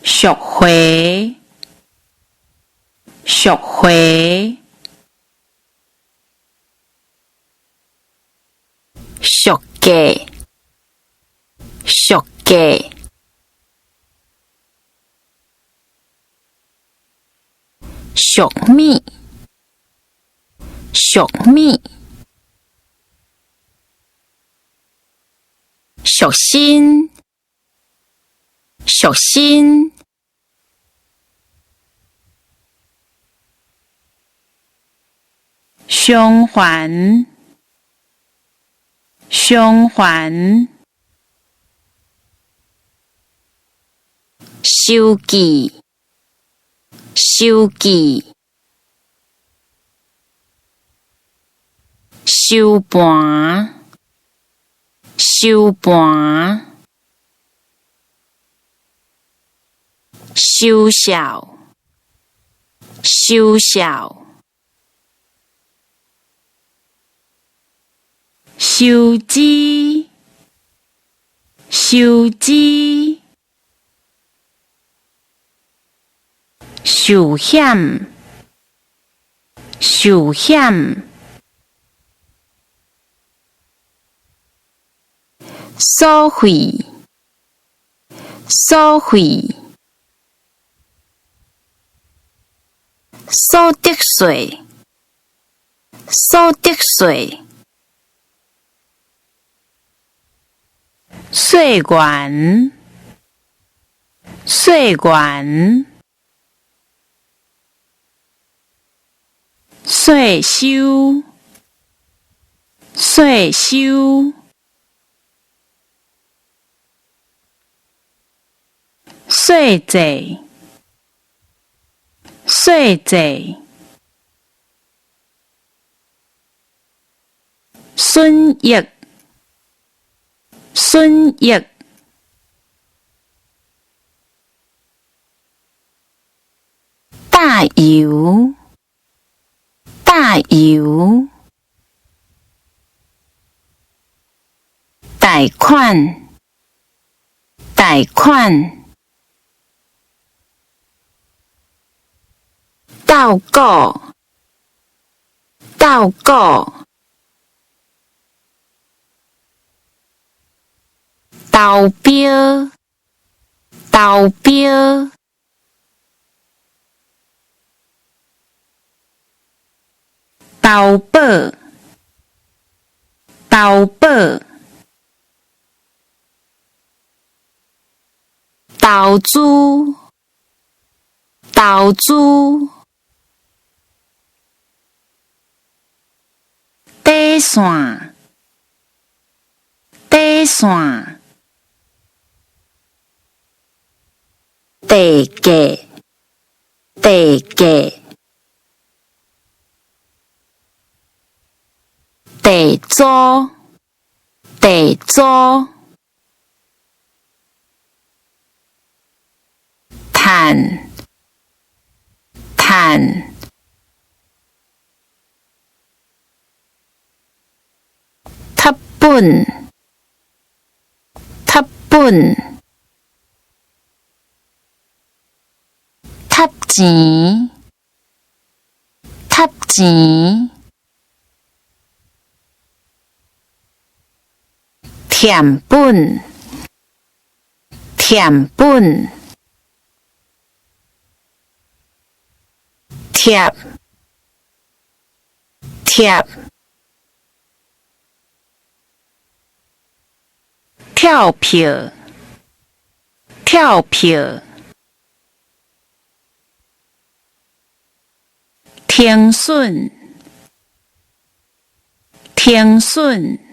贖回，贖回，俗價，俗價，俗物，俗物，屬身，屬身，償還，償還，收據，收據，收盤，收盤，收數，收數，收支，收支，壽險，壽險，鎖費，鎖費，所得稅，所得稅，稅源，稅源，稅收，稅收，稅制，稅制，損益，損益，搭油，搭油，貸款，貸款，鬥股，鬥股，投標，投標，投保，投保，投資，投資，底線，底線，地價，地價，地租，地租，趁，趁，讀本，讀本，讀錢，讀錢，添本，添本，貼，貼，跳票，跳票，停損，停損。